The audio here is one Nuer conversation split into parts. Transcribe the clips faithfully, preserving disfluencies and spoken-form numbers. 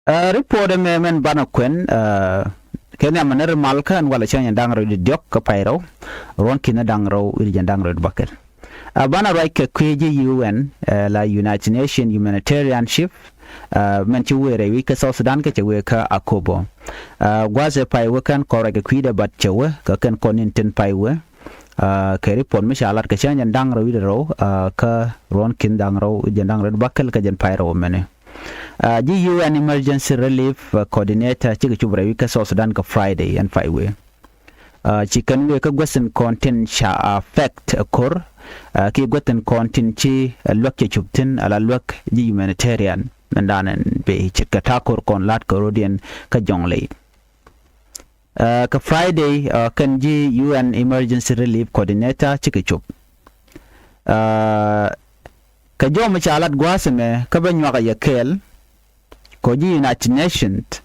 Ɛ, report ɛmɛ mɛn banɛ kuɛn, ɛ, kɛ nhiam ni ri mal kä ɛn walɛ cäŋ jɛn da̱ŋ rɛw wi̱cdɛ diɔ̱k kä pay rɛw, ruɔ̱n ki̱n da̱ŋ rɛw wi̱cdɛ jɛn da̱ŋ rɛw wi̱cdɛ bäkɛl. Ɛ, banɛ ruac kɛ kui̱ ji̱ U N, ɛ, la United Nations Humanitarian Chief, ɛ, mɛn ci wëë rɛy wi̱c kä South Sudan kä cɛ wëë kä Akobo. Ɛ, gua̱a̱th ɛ pay wä kɛn kɔn ruac kɛ kui̱dɛ bat cɛ wä kɛ kɛn kɔn in tin pay wä. Ɛ, kɛ report mi ca lat kɛ cäŋ jɛn da̱ŋ rɛw wi̱cdɛ rɛw, ɛ, kä ruɔ̱n ki̱n da̱ŋ rɛw wi̱cdɛ jɛn da̱ŋ rɛw wi̱cdɛ bäkɛl kä jɛn pay rɛw mɛni. Ɛ, ji̱ U N Emergency Relief, ɛ, Coordinator cikɛ cup rɛy wi̱c kä South Sudan kɛ Friday ɛn pay wëë. Ɛ, ci kɛn wëë kä guäth tin kɔn tin ca affect ɛ ko̱r, ɛ, kiɛ guäth tin kɔn tin ci, ɛ, luäk cɛ cup thi̱n ala luäk ji̱ humanitarian mɛn da̱a̱n ɛn bëë ce̱tkɛ ta̱a̱ ko̱r kɔn la̱t kɛ ro̱diɛn kä Jonglei. Ɛ, kɛ Friday, ɛ, kɛn ji̱ U N Emergency Relief Coordinator cikɛ cup. Ɛ, kɛ jɔw mi ca lat gua̱a̱th ɛmɛ kä bä nyuak a yɛ kɛɛl kɛ ji̱ United Nations,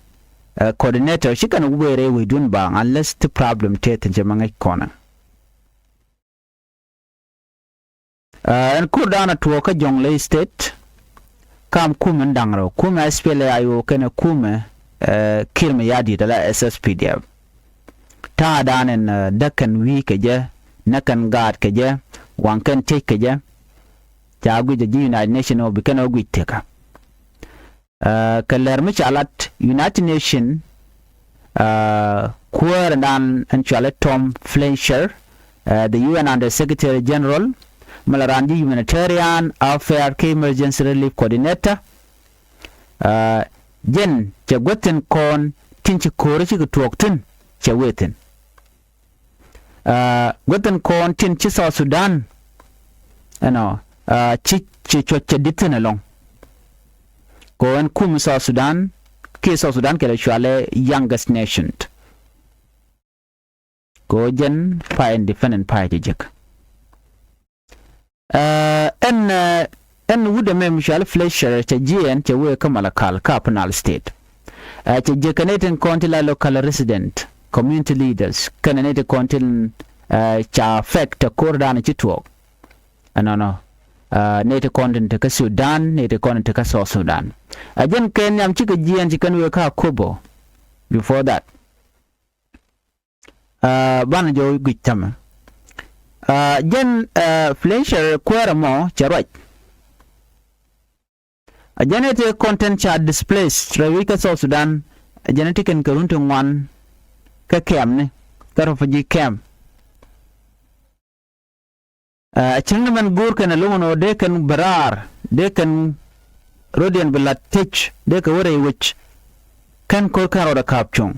ɛ, Coordinator ci kɛn wëë rɛy wecdun baŋ unless ti problem tëë thi̱n cɛ ma ŋäc kɔnɛ. Ɛ, ɛn ko̱r da̱a̱n a tuɔɔk kä Jonglei State kam kumɛ in da̱ŋ rɛw, kumɛ S P L A I O kɛnɛ kumɛ, ɛ, Kiir Mayardit ala S S P D F. Ta̱a̱dan ɛn, ɛ, däk kɛn wi̱i̱ kɛ jɛ, näk kɛn gaat kɛ jɛ, waŋ kɛn tëc kɛ jɛ. Ca guic ɛ ji̱ United Nations ɔ bi kɛn ɔ guic tekä. Ɛ, kɛ lɛr mi ca lat United Nation, ɛ, kuäär dan ɛn cualɛ Tom Fletcher, ɛ, the U N Under Secretary General, mi la raan ji̱ Humanitarian Affair kɛ Emergency Relief Coordinator. Ɛ, jɛn cɛ guäth tin kɔn tin ci ko̱ri cikɛ tuɔɔk thi̱n cɛ wëë thi̱n. Ɛ, guäth tin kɔn tin ci South Sudan ɛnɔ, ɛ, ci, ci cuɔc cɛ di̱t thi̱n ɛlɔ̱ŋ. Kɛ ɣöö ɛn kum South Sudan kiɛ South Sudan kɛlɛ cualɛ youngest nation. Kɛ ɣöö jɛn pay independent pay cɛ jek. Ɛ, ɛn, ɛ, ɛn wut ɛmɛ mi cualɛ Fletcher cɛ jiɛɛn cɛ wëë kä Malakal kä Upper Nile State. Ɛ, cɛ jiɛ kɛ nɛy tin kɔn ti la local resident, community leaders, kɛnɛ nɛy tin kɔn tin, ɛ, ca affect ɛ ko̱r dan ci tuɔɔk. Ɛnɔnɔ, ɛ, nɛy tin kɔn tin te kä Sudan, nɛy tin kɔn tin te kä South Sudan. Ɛ, jɛn kɛ nhiam cikɛ jiɛɛn ci kɛn wëë kä Akobo. Before that, ɛ, banɛ jɔw guic tämɛ. Ɛ, jɛn, ɛ, Fletcher kuäärä mɔ cɛ ruac. Ɛ, jɛn ɛ ti kɔn tin ca displaced rɛy wi̱c kä South Sudan, ɛ, jɛn ɛ ti kɛn kɛ run ti ŋuan kä kɛmni, kä refugee camp. Ɛ, cäŋ ni mɛn go̱o̱r kɛn ɛ lo̱ŋ ɛn ɣöö dee kɛn bɛ raar, dee kɛn rɔ̱diɛn bi la̱t tëc, dee kɛ wä rɛy wec. Kɛn ko̱r kɛn rɔɔdɛ ka̱a̱p cuɔ̱ŋ.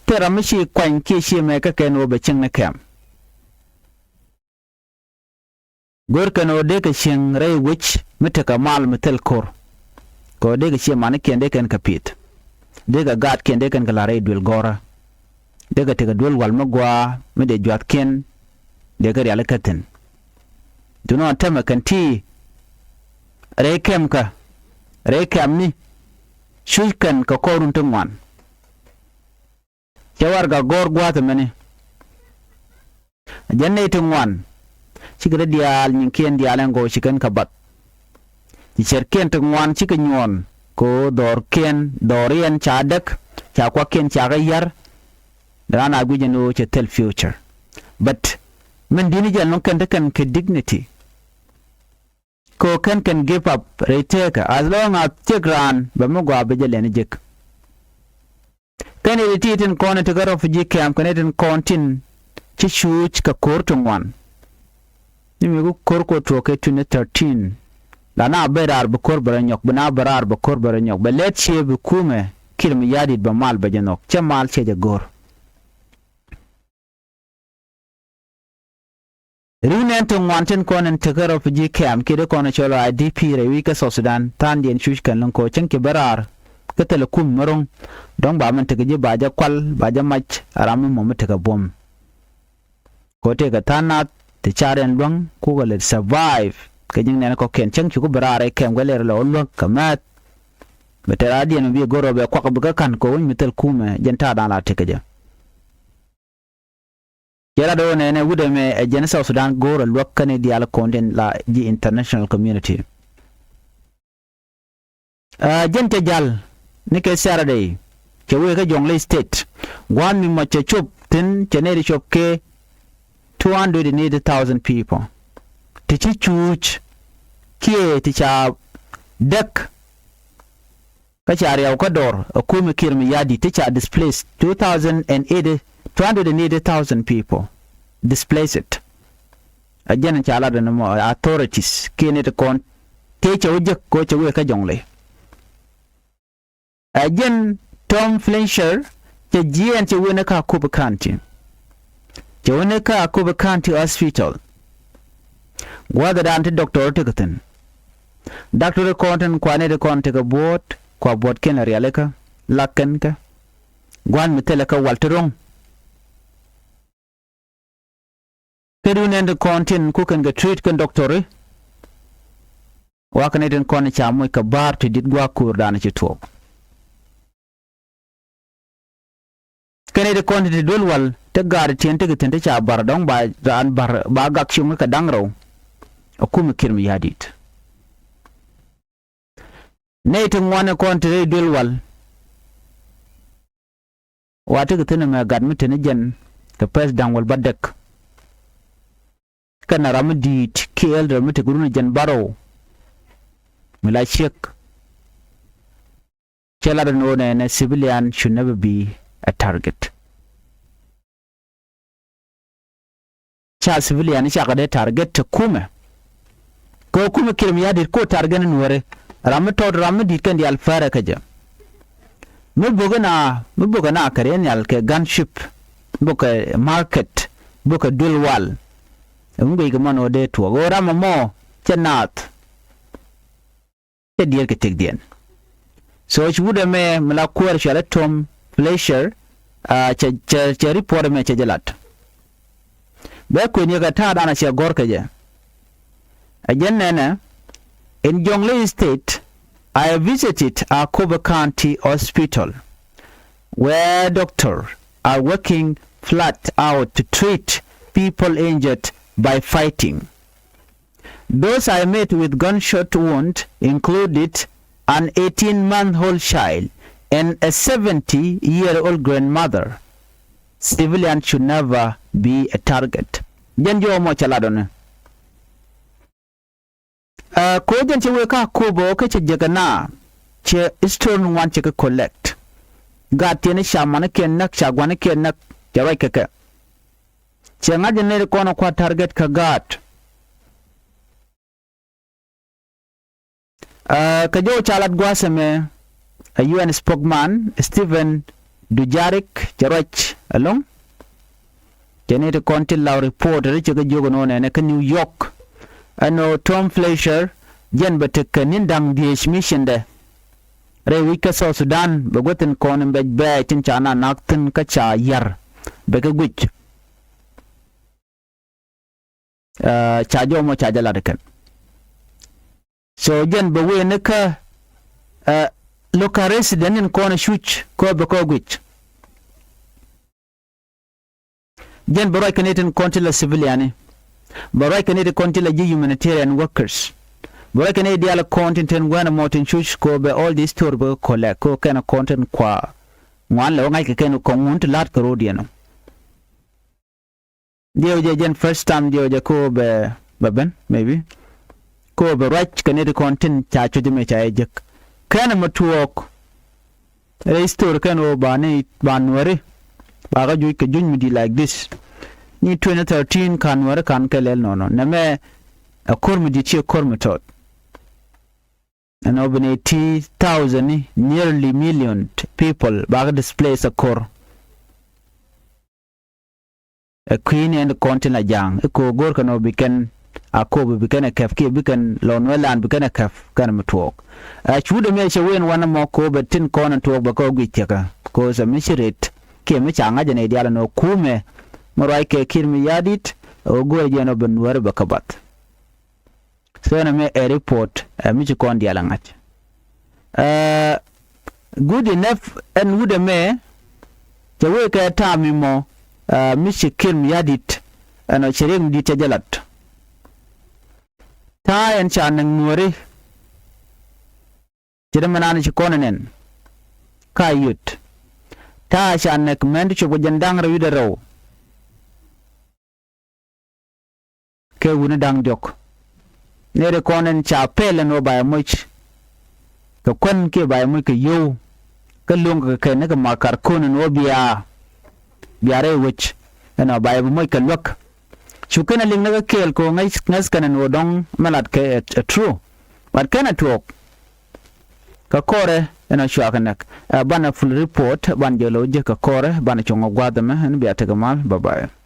Thil ram mi ci kuany kiɛ ci mɛ kä kɛn ɣöö bɛ cieŋ ni kɛm. Go̱o̱r kɛn ɣöö dee kɛ cieŋ rɛy wec mi tekɛ mal mi thil ko̱r. Kɛ ɣöö dee kɛ cie manikiɛn dee kɛn kɛ pi̱i̱th. Dee kɛ gaatkiɛn dee kɛn kɛ la̱r rɛy duël gɔ̱rä. Dee kɛ tekɛ duël wal mi gɔaa mi dee juathkiɛn dee kɛ rialikä thi̱n. Duundɛ ɣän täämɛ kɛn ti rɛy kɛmkä, rɛy kɛmni cuc kɛn kɛ kɔr run ti ŋuan. Cɛ warɛgak gɔ̱r gua̱a̱th ɛmɛni. Jɛn nɛy ti ŋuan cikɛ rɔ diaal nyiŋkiɛn diaal ɛn gɔw ci kɛn kɛ bath. Ci cɛrkiɛn ti ŋuan cikɛ nyuɔɔn kɛ ɣöö dhɔrkiɛn, dhɔriɛn ca däk, ca kuakiɛn ca kɛ ya̱r. Raan a guic ɛn ɣöö cɛ thil future. But min di̱t ni jɛn ɛlɔ̱ŋ kɛn te kɛn kɛ dignity. Kɛ ɣöö kɛn kɛn give up rɛy tëëkä as long as thiek raan bɛ mi gɔaa bɛ jɛ lɛn jek. Kɛn i̱ ti tin kɔn in ti kä refugee camp kɛn i̱ tin kɔn tin ci cuuc kɛ ko̱r ti ŋuan. Ni mi ku ko̱r kuɔ tuɔɔk kɛ twenty thirteen. La na ben raar bi ko̱r bɛ rɔ nyɔk, bi na ben raar bi ko̱r bɛ rɔ nyɔk, bɛ lɛt cie bi kumɛ Kiir Mayardit bɛ mal bɛ jɛ nhɔk, cɛ mal cɛ jɛ go̱r. Ri̱w nɛn ti ŋuan tin kɔn in tekä refugee camp kiɛ di kɔn cɔl I D P rɛy wi̱c kä South Sudan, tha̱a̱ŋdiɛn cuc kɛn lɔ̱ŋ kɛ ɣöö cäŋ ci ben raar kä thilɛ kum mi ro̱ŋ. Dɔ̱ŋ ba min tekɛ ji̱ ba jɛ kual, ba jɛ mac, a ram mi mɔ mi tekɛ buɔ̱m. Kɛ ɣöö tëëkɛ tha̱a̱ŋ nath ti car ɛn luäŋ kukɛ lɛ survive kɛ nyiŋ nɛn kɔ̱kiɛn, cäŋ cukɛ ben raar rɛy camp kɛ lɛr lɛ ɣöö luäk kɛ mɛth. Bɛ tɛ̈r a diɛn mi bi go̱r ɣöö bɛ kuak bi kä ka̱n kɛ ɣöö wi̱ny mi thil kumɛ jɛn ta̱a̱ da̱a̱n la tekɛ jɛ. Cɛ lat ɣöö nɛnɛ wut ɛmɛ ɛ jɛn South Sudan go̱o̱r ɛ luäk kɛn i̱ diaal kɔn tin la ji̱ international community. Ɛ jɛn cɛ jal ni kɛ Saturday, cɛ wëë kä Jonglei State. Gua̱a̱th mi mɔ cɛ cop thi̱n cɛ nɛy ti cop kɛ two hundred and eighty thousand people. Ti ci cuuc kiɛ ti ca däk kä ca riaw kä dɔr ɛ kumɛ Kiir Mayardit ti ca displaced two thousand and eighty, two hundred and eighty thousand people displaced. Ɛ jɛn ca lat ɛn mɔ authorities kiɛ nɛy ti kɔn tëë cɛ wä jek kɛ ɣöö cɛ wëë kä Jonglei. Ɛ jɛn Tom Fletcher cɛ jiɛɛn cɛ wëë ni kä Akobo County. Cɛ wëë ni kä Akobo County Hospital. Gua̱a̱th dan ti doctor tekɛ thi̱n. Doctor kɔn tin kua nɛy ti kɔn tekɛ buɔ̱ɔ̱t kua buɔ̱ɔ̱t kiɛn la rialikä lak kɛn kɛ. Gua̱a̱th mi thilɛ kä wal ti ro̱ŋ. Kä duundɛ ni ti kɔn tin ku kɛn kɛ treat kɛn doctor i̱. Wa kɛn ni tin kɔn ca moc kɛ ba̱a̱r ti di̱t gua̱a̱k ko̱o̱r dan ci tuɔɔk. Kɛn ni ti kɔn tin ti duel wal ti gaat tiɛn ti kɛ thi̱n ti ca ba̱r dɔ̱ŋ ba raan ba̱r ba gak cuŋ kɛ da̱ŋ rɛw. A kumɛ Kiir Mayardit. Nɛy ti ŋuan kɔn ti rɛy duel wal. Wa tekɛ thi̱n ɛmɛ gat mi te ni jɛn kɛ pɛth da̱ŋ wäl bädäk. Kɛnɛ ram mi di̱i̱t kiɛ elder mi tekɛ run jɛn bärɔw. Mi la ciek. Cɛ lat ɛn ɣöö nɛnɛ civilian should never be a target. Ca civilian cakɛ dee target te kumɛ. Kɛ kumɛ Kiir Mayardit ko target ni nuɔri. Ram mi tɔt ram mi di̱t kɛn diaal fɛrɛ kä jɛ. Mi bok na mi bok na kɛ riɛn nhial kɛ gunship. Bok kɛ market. Bok kɛ duel wal. Ɛŋu guic kɛ mɔn ɣöö dee tuɔɔk ɣöö ram ɛmɔ cɛ naath. Cɛ diɛɛr kɛ tëkdiɛn. So ci wut ɛmɛ mi la kuäär cualɛ Tom Fletcher, ah, cɛ, cɛ, cɛ report ɛmɛ cɛ jɛ lat. Bɛ kuën yɛ kɛ ta̱a̱ dan a cɛ gɔ̱r kɛ jɛ. A jɛn nɛnɛ, in Jonglei State, I visited Akobo County Hospital, where doctors are working flat out to treat people injured by fighting. Those I met with gunshot wound included an eighteen-month-old child and a seventy-year-old grandmother. Civilian should never be a target. Jɛn jɔw mɔ cɛ lat ɔni. Ɛ, ko jɛn cɛ wee ka Akobo kä cɛ jek ɛna cɛ history ni ŋuan cɛ kɛ collect. Gaat tiɛni ca mani kiɛn näk ca guani kiɛn näk cɛ ruac kɛ kɛ. Cɛ ŋa̱c jɛ nɛy ti kɔn ɛ kua target kä gaat. Ɛ, kɛ jɔw ca lat gua̱a̱th ɛmɛ ɛ U N spokesman Stephen Dujarric cɛ ruac ɛlɔ̱ŋ. Cɛ nɛy ti kɔn ti law report ri cɛ kɛ jiök ɛn ɣöö nɛnɛ kä New York ɛn ɣöö Tom Fletcher jɛn bɛ tekɛ ni̱n da̱ŋ dhieec mission dɛ. Rɛy wi̱c kä South Sudan bɛ guäth tin kɔn in bɛc bɛɛc tin ca na nak thi̱n kä ca yar bɛ kɛ guic. Ɛ, ca jɔw mɔ ca jɛ lat kɛn. So jɛn bɛ wee ni kä, ɛ, local resident in kɔn cuc kɔ bɛ kɔ guic. Jɛn bɛ ruac kɛ ni tin kɔn ti la civilian ni. Bɛ ruac kɛ ni tin kɔn ti la ji̱ humanitarian workers. Bɛ ruac kɛ ni diaal kɔn tin tin gua̱n mɔ tin cuc kɔ bɛ all this story bɛ kɔ lɛ kɔ kɛn kɔn tin kua. Ŋuan lɛ wä ŋa̱c kɛ kɛn kɔ ŋun ti la̱t kɛ ro̱o̱diɛn ɔ. Diɛw jɛ jɛn first time diɛw jɛ ko bɛ bɛ ben maybe. Ko bɛ ruac kɛ ni ti kɔn tin ca cuc mi ca yɛ jek. Kɛn mɛ tuɔɔk. Rɛy story kɛn wä ba ni ba nuɛri. Ba kä juc kɛ juc mi di like this. Ni twenty thirteen kan nuɛri kan kɛ lɛl nɔnɔ. Nɛ mɛ a kor mi di ci kor mi tɔt. Ɛn ɔ bi ni ti thousand ni nearly million people ba kä displace a kor. Ɛ kui̱ni ɛn kɔn tin la ja̱a̱ŋ i̱ ko̱o̱k go̱o̱r kɛn ɔ bi kɛn a ko̱o̱p bi kɛn ɛ kɛp kiɛ bi kɛn lɔn wee lan bi kɛn ɛ kɛp kɛn mi tuɔɔk. Ɛ cuut ɛmɛ cɛ wen wanɛ mɔ ko̱o̱p ɛ tin kɔn ɛn tuɔɔk bɛ kɛ ɔ guic thiäkä ko̱o̱s ɛ mi ci ret kiɛ mi ca ŋa̱c ɛn ɛ diaal ɛn ɔ kuumɛ mi ruac kɛ Kiir Mayardit ɛ ɣöö go̱o̱r jɛ ɛn ɔ ben wääri bɛ kä bath. So ɛn ɛmɛ ɛ report ɛ mi ci kɔn diaal ɛ ŋa̱c. Ɛ, good enough ɛn wut ɛmɛ cɛ wee kɛ ta̱a̱ mi mɔ, ɛ, mi ci Kiir Mayardit ɛn ɔ cɛ riɛk mi di̱t cɛ jɛ lat. Ta̱a̱ ɛn ca nɛŋ nuɔ̱ɔ̱ri. Ci dee mɛ naan ci kɔn ɛnɛn. ka yot. Ta̱a̱ ca nɛk mɛn ti cop kɛ jɛn da̱ŋ rɛw wi̱cdɛ rɛw kɛ wuni da̱ŋ diɔ̱k. Nɛy ti kɔn ɛn ca pɛl ɛn ɣöö ba yɛ moc kɛ kuän kiɛ ba yɛ moc kɛ yio̱w. Kä lo̱ŋ kɛ kɛn ni kɛ makar ko̱n ɛn ɣöö bia bia rɛy wec ɛn ɣöö ba yɛ bi moc kɛ luäk. Cu kɛn ɛ liŋ ni kä kɛɛl kɛ ɣöö ŋäc ŋäth kɛn ɛn ɣöö dɔ̱ŋ mi lat kɛ ɛ true. But kɛn ɛ tuɔɔk kɛ kɔrɛ ɛn ɣöö cua kɛ nɛk. Ɛ banɛ full report banɛ jɛ lo̱w jek kɛ kɔrɛ banɛ cuŋ ɛ gua̱a̱th ɛmɛ ɛn bia tekɛ mal. Bye bye.